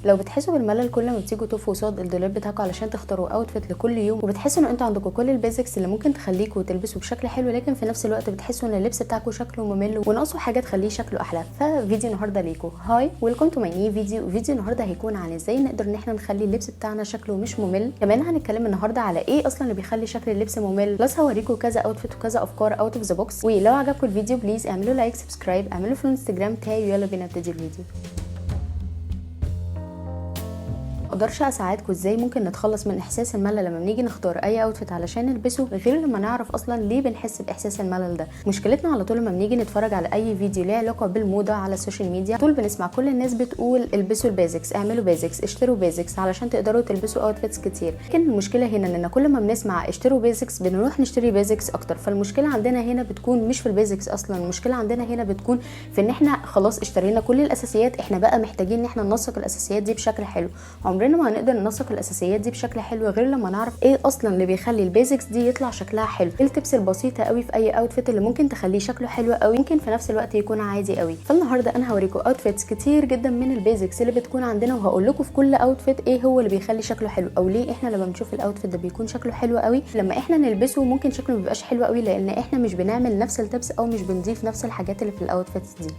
لو بتحسوا بالملل كل ما بتيجوا تقفوا قصاد الدولاب بتاعكم علشان تختاروا outfit لكل يوم، وبتحسوا ان انتوا عندكم كل ال basics اللي ممكن تخليكم تلبسوا بشكل حلو، لكن في نفس الوقت بتحسوا ان اللبس بتاعكم شكله ممل وناقصه حاجة تخليه شكله احلى، ففيديو النهارده ليكم. Hi، welcome to my new video. فيديو النهارده هيكون عن ازاي نقدر ان احنا نخلي اللبس بتاعنا شكله مش ممل. كمان هنتكلم النهارده على ايه اصلا اللي بيخلي شكل اللبس ممل، plus هوريكم كذا outfit وكذا افكار out of the box. ولو عجبكم الفيديو please اعملوا like، subscribe، اعملوا follow انستجرام بتاعي، ويلا بينا نبتدي الفيديو. اقدرش اساعدكم ازاي ممكن نتخلص من احساس الملل لما بنيجي نختار اي outfit علشان نلبسه، غير لما نعرف اصلا ليه بنحس باحساس الملل ده. مشكلتنا على طول لما بنيجي نتفرج على اي فيديو ليه علاقة بالموضه على ال social media، طول بنسمع كل الناس بتقول البسوا ال basics، اعملوا basics، اشتروا basics علشان تقدروا تلبسوا outfits كتير. لكن المشكلة هنا ان كل ما بنسمع اشتروا basics بنروح نشتري basics اكتر. فالمشكلة عندنا هنا بتكون مش في ال basics اصلا، المشكلة عندنا هنا بتكون في ان احنا خلاص اشترينا كل الاساسيات، احنا بقى محتاجين ان احنا ننسق الاساسيات دي بشكل حلو. عمرنا ما هنقدر ننسق الاساسيات دي بشكل حلو غير لما نعرف ايه اصلا اللي بيخلي ال basics دي يطلع شكلها حلو، ايه ال tips البسيطة قوي في اي outfit اللي ممكن تخليه شكله حلو قوي، ممكن في نفس الوقت يكون عادي قوي. فالنهارده انا هوريكم outfits كتير جدا من ال basics اللي بتكون عندنا، وهقول لكم في كل outfit ايه هو اللي بيخلي شكله حلو، او ليه احنا لما بنشوف ال outfit ده بيكون شكله حلو قوي، لما احنا نلبسه ممكن شكله ما بيبقاش حلو قوي، لان احنا مش بنعمل نفس ال tips او مش بنضيف نفس الحاجات اللي في ال outfits دي.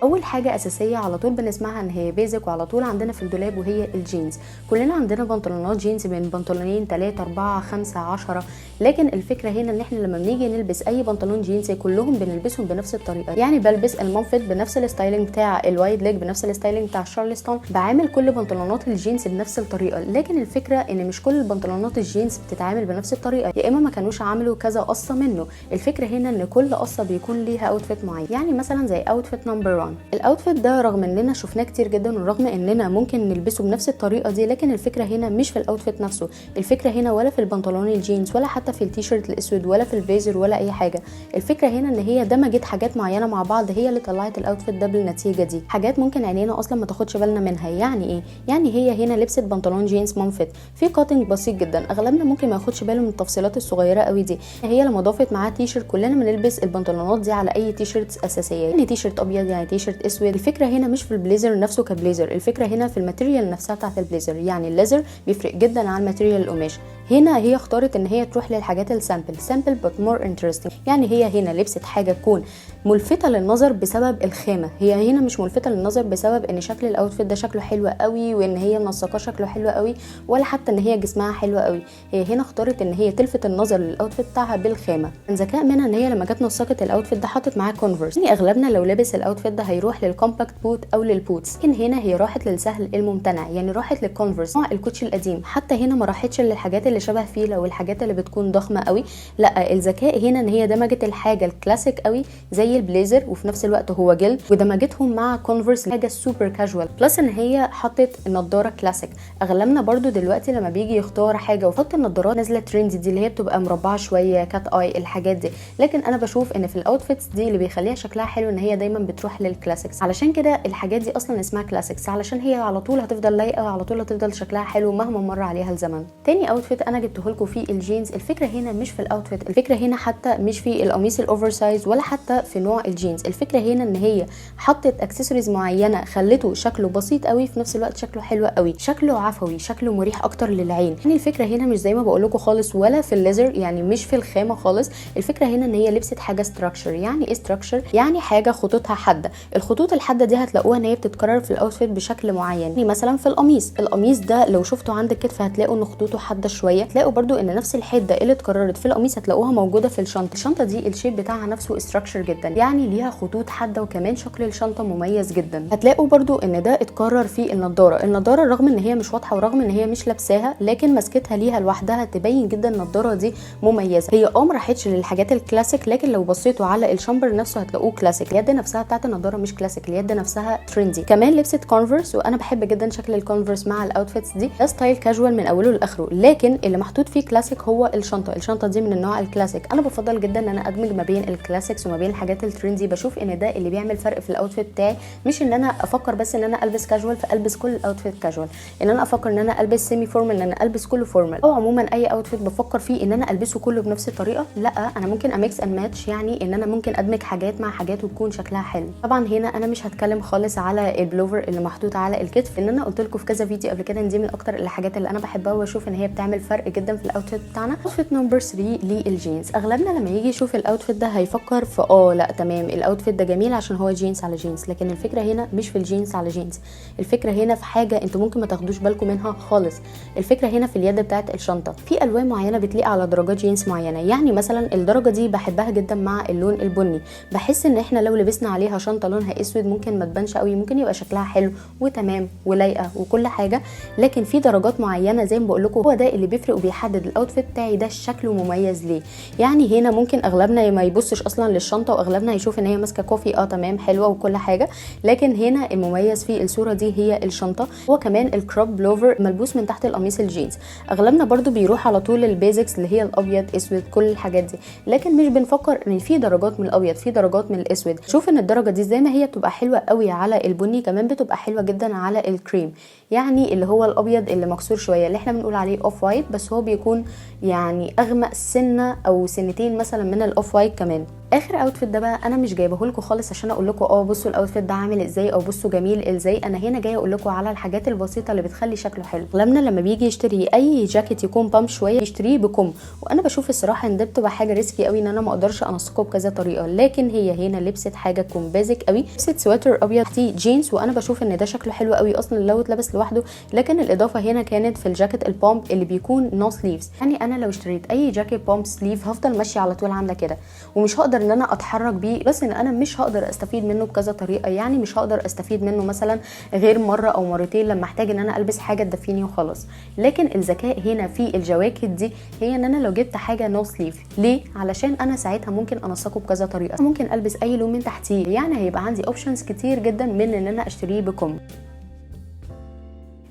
اول حاجة اساسية على طول بنسمعها ان هي basic وعلى طول عندنا في الدولاب وهي الجينز. كلنا عندنا بنطلونات جينز من بنطلونين، 3، 4، 5، 10، لكن الفكرة هنا ان احنا لما بنيجي نلبس اي بنطلون جينز كلهم بنلبسهم بنفس الطريقه. يعني بلبس ال mom fit بنفس ال styling بتاع ال wide leg، بنفس ال styling بتاع شارلستون، بعامل كل بنطلونات الجينز بنفس الطريقه. لكن الفكرة ان مش كل البنطلونات الجينز بتتعامل بنفس الطريقه، يا اما ما كانوش عملوا كذا قصة منه. الفكرة هنا ان كل قصة بيكون ليها outfit معين. يعني مثلا زي outfit number 1، ال outfit ده رغم اننا شفناه كتير جدا ورغم اننا ممكن نلبسه بنفس الطريقة دي، لكن الفكرة هنا مش في ال outfit نفسه، الفكرة هنا ولا في البنطلون الجينز ولا حتى في التيشيرت الاسود ولا في البليزر ولا اي حاجة. الفكرة هنا ان هي دمجت حاجات معينة مع بعض هي اللي طلعت ال outfit ده بالنتيجة دي، حاجات ممكن عينينا اصلا ما تاخدش بالنا منها. يعني ايه؟ يعني هي هنا لبست بنطلون جينز mom fit في cutting بسيط جدا، اغلبنا ممكن ما ياخدش باله من التفصيلات الصغيرة قوي دي. هي لما ضافت معاه تيشيرت، كلنا بنلبس البنطلونات دي على اي تيشيرت اساسيه، يعني تيشيرت ابيض يعني تيشيرت اسود. الفكرة هنا مش في البليزر نفسه كبليزر، الفكرة هنا في ال material نفسها بتاعت البليزر. يعني ال leather بيفرق جدا عن material القماش. هنا هي اختارت ان هي تروح للحاجات ال simple، simple but more interesting. يعني هي هنا لبست حاجة تكون ملفته للنظر بسبب الخامة، هي هنا مش ملفته للنظر بسبب ان شكل ال outfit ده شكله حلو قوي وان هي منسقاه شكله حلو قوي، ولا حتى ان هي جسمها حلو قوي. هي هنا اختارت ان هي تلفت النظر لل outfit بتاعها بالخامه. من ذكاء منها ان هي لما جت نسقت ال outfit ده حطت معاه Converse. يعني اغلبنا لو لبس ال outfit ده هيروح لل compact boot او لل boots، لكن هنا هي راحت للسهل الممتنع، يعني راحت لل Converse نوع الكوتشي القديم. حتى هنا ما راحتش للحاجات اللي شبه فيلا والحاجات اللي بتكون ضخمة قوي، لا، الذكاء هنا ان هي دمجت الحاجة الكلاسيك قوي زي البليزر وفي نفس الوقت هو جلد، ودمجتهم مع Converse حاجة super casual. plus ان هي حطت النضارة كلاسيك. اغلبنا برضو دلوقتي لما بيجي يختار حاجة ويحط النضارات نازله trendy دي اللي هي بتبقى مربعه شوية cat eye الحاجات دي، لكن انا بشوف ان في ال outfits دي اللي بيخليها شكلها حلو ان هي دايما بتروح لل classics. علشان كده الحاجات دي اصلا اسمها classics، علشان هي على طول هتفضل لايقة وعلى طول هتفضل شكلها حلو مهما مر عليها الزمن. تاني outfit انا جبته لكم فيه الجينز. الفكرة هنا مش في ال outfit، الفكرة هنا حتى مش في القميص ال oversize ولا حتى في نوع الجينز. الفكرة هنا ان هي حطت اكسسوارز معينة خلته شكله بسيط قوي في نفس الوقت شكله حلو قوي، شكله عفوي، شكله مريح اكتر للعين. يعني الفكرة هنا مش زي ما بقول لكم خالص ولا في ال leather، يعني مش في الخامة خالص. الفكرة هنا ان هي لبست حاجة structure. يعني ايه structure؟ يعني حاجة خطوطها حادة. الخطوط الحادة دي هتلاقوها ان هي بتتكرر في ال outfit بشكل معين. يعني مثلا في القميص، القميص ده لو شفتوا عند الكتف هتلاقوا ان خطوطه حادة شوية، تلاقوا برضو ان نفس الحدة اللي اتكررت في القميص هتلاقوها موجودة في الشنطة. الشنطة دي ال shape بتاعها نفسه structure جدا، يعني ليها خطوط حادة وكمان شكل الشنطة مميز جدا. هتلاقوا برضو ان ده اتكرر في النضارة. النضارة رغم ان هي مش واضحة ورغم ان هي مش لابساها، لكن مسكتها ليها لوحدها تبين جدا النضارة دي مميزة. هي ما راحتش للحاجات الكلاسيك، لكن لو بصيتوا على الشامبر نفسه هتلاقوه كلاسيك. اليد نفسها بتاعت النضارة مش كلاسيك، اليد نفسها trendy. كمان لبست Converse، وانا بحب جدا شكل ال Converse مع ال outfits دي. ده style casual من اوله لاخره، لكن اللي محطوط فيه كلاسيك هو الشنطه. الشنطة دي من النوع الكلاسيك. انا بفضل جدا ان انا ادمج ما بين ال classics وما بين الحاجات ال trendy. بشوف ان ده اللي بيعمل فرق في ال outfit بتاعي، مش ان انا افكر بس ان انا البس كاجوال فالبس كل ال outfit casual، ان انا افكر ان انا البس semi formal ان انا البس كله formal، او عموما اي outfit بفكر فيه ان انا البسه كله بنفس الطريقه. لا، انا ممكن ا mix and match، يعني ان انا ممكن ادمج حاجات مع حاجات وتكون شكلها حلو. طبعا هنا انا مش هتكلم خالص على البلوفر اللي محطوط على الكتف، ان انا قلت لكم في كذا فيديو قبل كده ان دي من اكتر الحاجات اللي انا بحبها واشوف ان هي بتعمل فرق جدا في ال outfit بتاعنا. outfit number 3 للجينز. اغلبنا لما يجي يشوف ال outfit ده هيفكر في لا تمام، ال outfit ده جميل عشان هو جينز على جينز، لكن الفكرة هنا مش في الجينز على جينز، الفكرة هنا في حاجة انتوا ممكن ما تاخدوش بالكم منها خالص. الفكرة هنا في اليد بتاعه الشنطه. في الوان معينة بتليق على درجات جينز معينه، يعني مثلا الدرجة دي بحبها جدا مع اللون البني، بحس ان احنا لو لبسنا عليها شنطه لونها اسود ممكن ما تبانش قوي، ممكن يبقى شكلها حلو وتمام ولايقه وكل حاجه. لكن في درجات معينة زي ما بقول لكم هو ده اللي بيفرق وبيحدد ال outfit بتاعي ده شكله مميز ليه. يعني هنا ممكن اغلبنا ما يبصش اصلا للشنطه، واغلبنا يشوف ان هي ماسكه coffee، تمام حلوة وكل حاجه، لكن هنا المميز في الصورة دي هي الشنطه. وكمان ال crop بلوفر ملبوس من تحت القميص الجينز. اغلبنا برضو بيروح على طول ال basics اللي هي الابيض اسود كل الحاجات دي، لكن مش بنفكر ان في درجات من الابيض، في درجات من الاسود. شوف ان الدرجة دي زي ما هي بتبقى حلوة قوي على البني، كمان بتبقى حلوة جدا على الكريم، يعني اللي هو الابيض اللي مكسور شوية اللي احنا بنقول عليه off white، بس هو بيكون يعني اغمق سنة او سنتين مثلا من ال off white. كمان اخر outfit ده بقى انا مش جايبه لكم خالص عشان اقول لكم بصوا ال outfit ده عامل ازاي او بصوا جميل ازاي. انا هنا جاية اقول لكم على الحاجات البسيطة اللي بتخلي شكله حلو. لما بيجي يشتري اي جاكيت يكون pump شوية يشتريه بكم، وانا بشوف الصراحة ان ده بتبقى حاجة risky قوي ان انا ما اقدرش انسقه بكذا طريقه، لكن هي هنا لبست حاجة تكون basic قوي، لبست سويتر ابيض تحتيه جينز، وانا بشوف ان ده شكله حلو قوي اصلا لو اتلبس لوحده. لكن الاضافة هنا كانت في الجاكيت ال pump اللي بيكون no sleeves. يعني انا لو اشتريت اي جاكيت pump sleeve هفضل ماشية على طول عامله كده ومش هقدر ان انا اتحرك بيه، بس ان انا مش هقدر استفيد منه بكذا طريقه، يعني مش هقدر استفيد منه مثلا غير مرة او مرتين لما احتاج ان انا البس حاجة تدفيني وخلاص. لكن الذكاء هنا في الجواكت دي هي ان انا لو جبت حاجة no sleeve، ليه؟ علشان انا ساعتها ممكن انسقه بكذا طريقه، ممكن البس اي لون من تحتيه، يعني هيبقى عندي options كتير جدا من ان انا اشتريه بكم.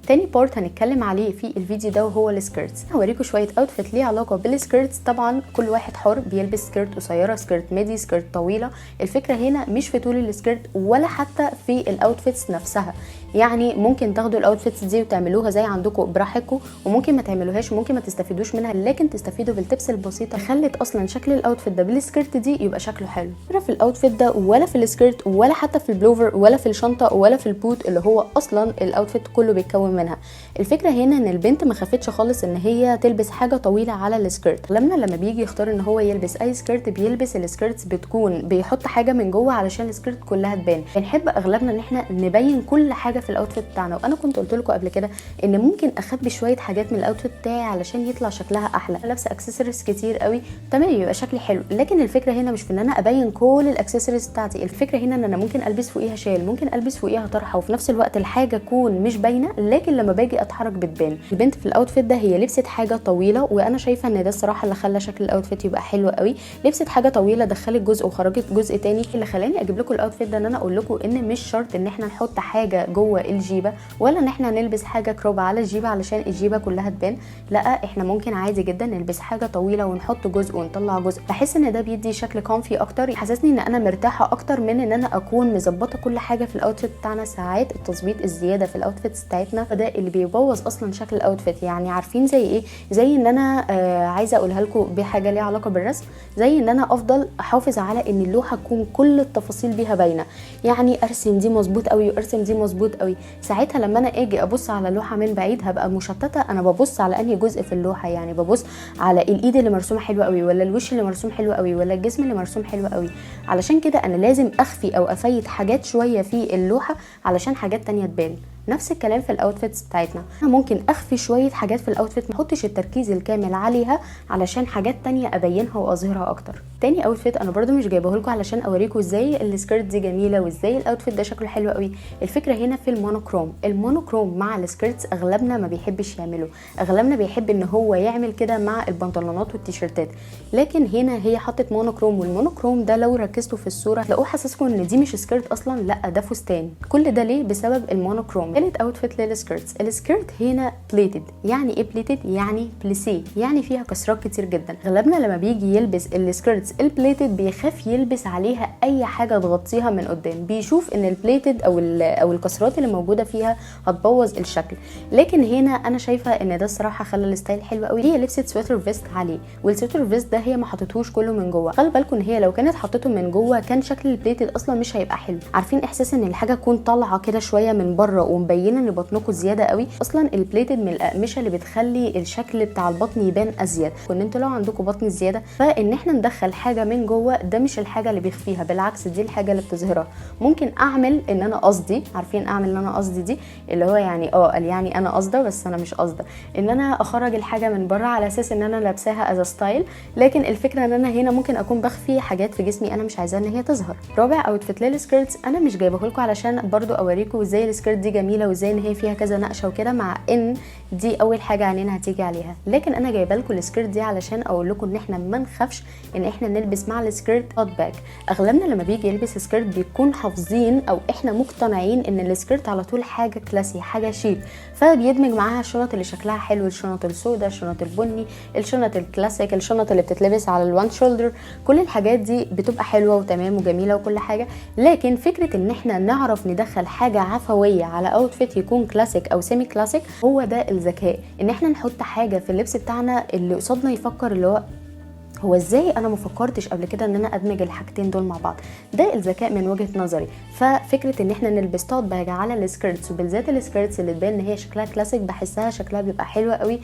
تاني part هنتكلم عليه في الفيديو ده وهو ال skirts. هوريكم شوية outfit ليه علاقة بال skirts. طبعا كل واحد حر بيلبس skirt قصيره، skirt midi، skirt طويله. الفكرة هنا مش في طول ال skirt ولا حتى في ال outfits نفسها، يعني ممكن تاخدوا ال outfits دي وتعملوها زي عندكم براحتكم، وممكن ما تعملوهاش وممكن ما تستفيدوش منها، لكن تستفيدوا بال tips البسيطة خلت اصلا شكل ال outfit ده بال skirt دي يبقى شكله حلو. لا في ال outfit ده ولا في ال skirt ولا حتى في البلوفر ولا في الشنطة ولا في ال boot اللي هو اصلا ال outfit كله بيتكون منها. الفكرة هنا ان البنت ما خافتش خالص ان هي تلبس حاجة طويلة على ال skirt. لما بيجي يختار ان هو يلبس اي skirt بيلبس ال skirts بتكون بيحط حاجة من جوه علشان ال skirt كلها تبان. بنحب اغلبنا ان احنا نبين كل حاجة في ال outfit بتاعنا، وانا كنت قلت لكم قبل كده ان ممكن اخبي شوية حاجات من ال outfit بتاعي علشان يطلع شكلها احلى. لابسه اكسسوارز كتير قوي تمام يبقى شكلي حلو، لكن الفكرة هنا مش في ان انا ابين كل الاكسسوارز بتاعتي، الفكرة هنا ان انا ممكن البس فوقيها شال، ممكن البس فوقيها طرحه، وفي نفس الوقت الحاجة تكون مش باينة، لكن لما باجي اتحرك بتبان. البنت في ال outfit ده هي لبست حاجة طويلة، وانا شايفه ان ده الصراحة اللي خلى شكل ال outfit يبقى حلو قوي. لبست حاجة طويلة دخلت جزء وخرجت جزء تاني. اللي خلاني اجيب لكم ال outfit ده ان انا اقول لكم ان مش شرط ان احنا نحط حاجة جوه الجيبه ولا ان احنا نلبس حاجة crop على الجيبه علشان الجيبه كلها تبان، لا احنا ممكن عادي جدا نلبس حاجة طويلة ونحط جزء ونطلع جزء. بحس ان ده بيدي شكل comfy اكتر، يحسسني ان انا مرتاحة اكتر من ان انا اكون مظبطه كل حاجة في ال outfit بتاعنا. ساعات التظبيط الزيادة في ال outfits بتاعتنا ده اللي بيبوظ اصلا شكل ال outfit. يعني عارفين زي ايه؟ زي ان انا عايزه اقولها لكم بحاجة ليها علاقة بالرسم، زي ان انا افضل احافظ على ان اللوحة تكون كل التفاصيل بيها باينة، يعني ارسم دي مظبوط قوي وارسم دي مظبوط قوي. ساعتها لما انا اجي ابص على اللوحة من بعيد هبقى مشتتة، انا ببص على انهي جزء في اللوحة، يعني ببص على الايد اللي مرسومه حلوة قوي ولا الوش اللي مرسوم حلو قوي ولا الجسم اللي مرسوم حلو قوي. علشان كده انا لازم اخفي او افيد حاجات شوية في اللوحة علشان حاجات تانية تبان. نفس الكلام في ال outfits بتاعتنا، انا ممكن اخفي شوية حاجات في ال outfit، ما احطش التركيز الكامل عليها علشان حاجات تانية ابينها واظهرها اكتر. تاني outfit انا برده مش جايبه لكم علشان اوريكم ازاي ال skirt دي جميلة وازاي ال outfit ده شكله حلو قوي. الفكرة هنا في ال monochrome. ال monochrome مع ال skirts اغلبنا ما بيحبش يعمله، اغلبنا بيحب ان هو يعمل كده مع البنطلونات والتيشيرتات، لكن هنا هي حطت monochrome، وال monochrome ده لو ركزتوا في الصورة تلاقوه حاسسكم ان دي مش skirt اصلا، لا ده فستان. كل ده ليه؟ بسبب ال monochrome. تالت outfit لل skirts، ال skirt هنا pleated. يعني ايه pleated؟ يعني بليسيه، يعني فيها كسرات كتير جدا. اغلبنا لما بيجي يلبس ال skirts ال pleated بيخاف يلبس عليها اي حاجة تغطيها من قدام، بيشوف ان ال pleated او الكسرات اللي موجودة فيها هتبوظ الشكل. لكن هنا انا شايفه ان ده الصراحة خلى ال style حلو قوي. هي لبست sweater vest عليه، وال sweater vest ده هي ما حطتهوش كله من جوه. خلي بالكم ان هي لو كانت حطيته من جوه كان شكل ال pleated اصلا مش هيبقى حلو. عارفين احساس ان الحاجة تكون طالعه كده شوية من بره ومبينه ان بطنكم زيادة قوي؟ اصلا ال pleated من الاقمشة اللي بتخلي الشكل بتاع البطن يبان ازيد، وان انتوا لو عندكم بطن زيادة فان احنا ندخل حاجة من جوه ده مش الحاجة اللي بيخفيها، بالعكس دي الحاجة اللي بتظهرها. ممكن اعمل ان انا قصدي، عارفين اعمل ان انا قصدي دي اللي هو يعني قال يعني انا قصده، بس انا مش قصده ان انا اخرج الحاجة من بره على اساس ان انا لابساها as style، لكن الفكرة ان انا هنا ممكن اكون بخفي حاجات في جسمي انا مش عايزاها ان هي تظهر. رابع outfit لل skirts انا مش جايبه لكم علشان برضو اوريكم ازاي ال skirt دي جميلة وازاي ان هي فيها كذا نقشه وكده، مع ان دي اول حاجة عينينا هتيجي عليها، لكن انا جايبه لكم ال skirt دي علشان اقول لكم ان احنا ما نخافش ان احنا نلبس مع ال skirt tote bag. اغلبنا لما بيجي يلبس skirt بيكون حافظين او احنا مقتنعين ان ال skirt على طول حاجة classy، حاجة شيك، فبيدمج معاها الشنط اللي شكلها حلو، الشنط السوداء، الشنط البني، الشنط الكلاسيك، الشنط اللي بتتلبس على ال one shoulder، كل الحاجات دي بتبقى حلوة وتمام وجميلة وكل حاجة. لكن فكرة ان احنا نعرف ندخل حاجة عفوية على outfit يكون كلاسيك او semi classic هو ده الذكاء، ان احنا نحط حاجة في اللبس بتاعنا اللي قصادنا يفكر اللي هو ازاي انا ما فكرتش قبل كده ان انا ادمج الحاجتين دول مع بعض. ده الذكاء من وجهة نظري. ففكره ان احنا نلبس tote bag على ال skirts، وبالذات ال skirts اللي تبان ان هي شكلها كلاسيك، بحسها شكلها بيبقى حلو قوي.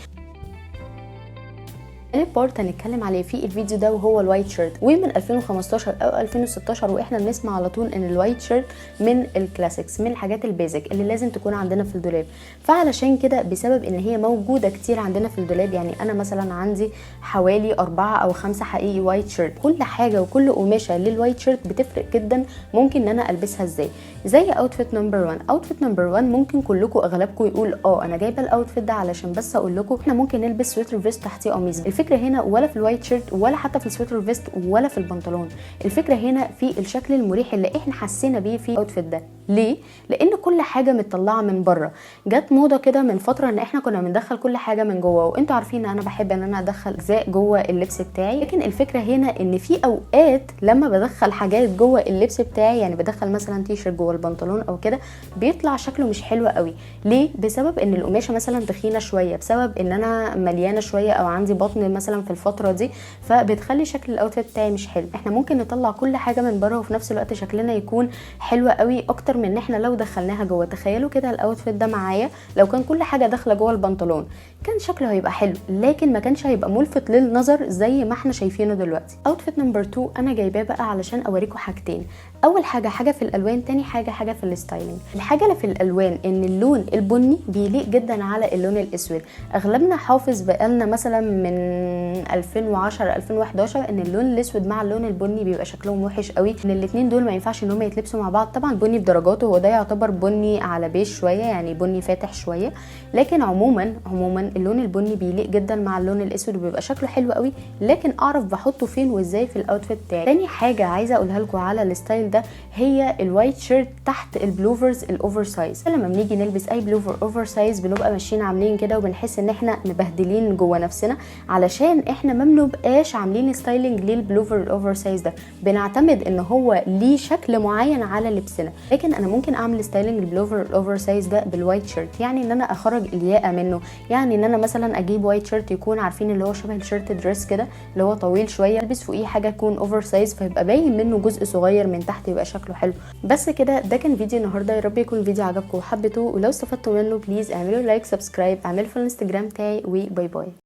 تالت part هنتكلم عليه في الفيديو ده وهو ال white shirt. ومن 2015 او 2016 واحنا بنسمع على طول ان ال white shirt من ال classics، من الحاجات ال basic اللي لازم تكون عندنا في الدولاب. فعلشان كده بسبب ان هي موجودة كتير عندنا في الدولاب، يعني انا مثلا عندي حوالي 4 او 5 حقيقي white shirt، كل حاجة وكل قماشة لل white shirt بتفرق جدا ممكن ان انا البسها ازاي. زي outfit number 1. outfit number 1 ممكن كلكم اغلبكم يقول انا جايبه ال outfit ده علشان بس اقول لكم احنا ممكن نلبس sweater vest تحتيه قميص. الفكرة هنا ولا في ال white shirt ولا حتى في ال sweater vest ولا في البنطلون، الفكرة هنا في الشكل المريح اللي احنا حسينا بيه في ال outfit ده. ليه؟ لان كل حاجة متطلعه من بره. جت موضة كده من فترة ان احنا كنا بندخل كل حاجة من جوه، وانتوا عارفين ان انا بحب ان انا ادخل اجزاء جوه اللبس بتاعي، لكن الفكرة هنا ان في اوقات لما بدخل حاجات جوه اللبس بتاعي، يعني بدخل مثلا تي شيرت جوه البنطلون او كده، بيطلع شكله مش حلو قوي. ليه؟ بسبب ان القماشه مثلا تخينة شوية، بسبب ان انا مليانة شوية او عندي بطن مثلا في الفترة دي، فبتخلي شكل ال outfit بتاعي مش حلو. احنا ممكن نطلع كل حاجة من بره وفي نفس الوقت شكلنا يكون حلو قوي اكتر من ان احنا لو دخلناها جوه. تخيلوا كده ال outfit ده معايا لو كان كل حاجة داخله جوه البنطلون كان شكله هيبقى حلو، لكن ما كانش هيبقى ملفت للنظر زي ما احنا شايفينه دلوقتي. outfit number 2 انا جايباه بقى علشان اوريكم حاجتين. اول حاجة حاجة في الالوان، تاني حاجة حاجة في ال styling. الحاجة اللي في الالوان ان اللون البني بيليق جدا على اللون الاسود. اغلبنا حافظ بقالنا مثلا من 2010 2011 ان اللون الاسود مع اللون البني بيبقى شكلهم وحش قوي، ان الاثنين دول ما ينفعش ان هم يتلبسوا مع بعض. طبعا بني بدرجاته، هو ده يعتبر بني على بيج شوية، يعني بني فاتح شوية، لكن عموما اللون البني بيليق جدا مع اللون الاسود وبيبقى شكله حلو قوي، لكن اعرف بحطه فين وازاي في ال outfit بتاعي. تاني حاجة عايزه اقولها لكم على ال style ده هي ال white shirt تحت ال pullovers ال oversize. لما بنيجي نلبس اي pullover oversize بنبقى ماشيين عاملين كده وبنحس ان احنا مبهدلين جوه نفسنا، علشان احنا ما بنبقاش عاملين styling لل pullover ال oversize ده، بنعتمد ان هو ليه شكل معين على لبسنا. لكن انا ممكن اعمل styling لل pullover ال oversize ده بال white shirt، يعني ان انا اخرج الياقه منه، يعني ان انا مثلا اجيب white shirt يكون عارفين اللي هو شبه ال shirt dress كده اللي هو طويل شوية، البس فوقيه حاجة تكون oversize فيبقى باين منه جزء صغير من تحت يبقى شكله حلو. بس كده، ده كان فيديو النهارده، يا رب يكون الفيديو عجبكم وحبيتوه، ولو استفدتوا منه please اعملوا like، subscribe، اعملوا follow الانستجرام بتاعي، و bye bye.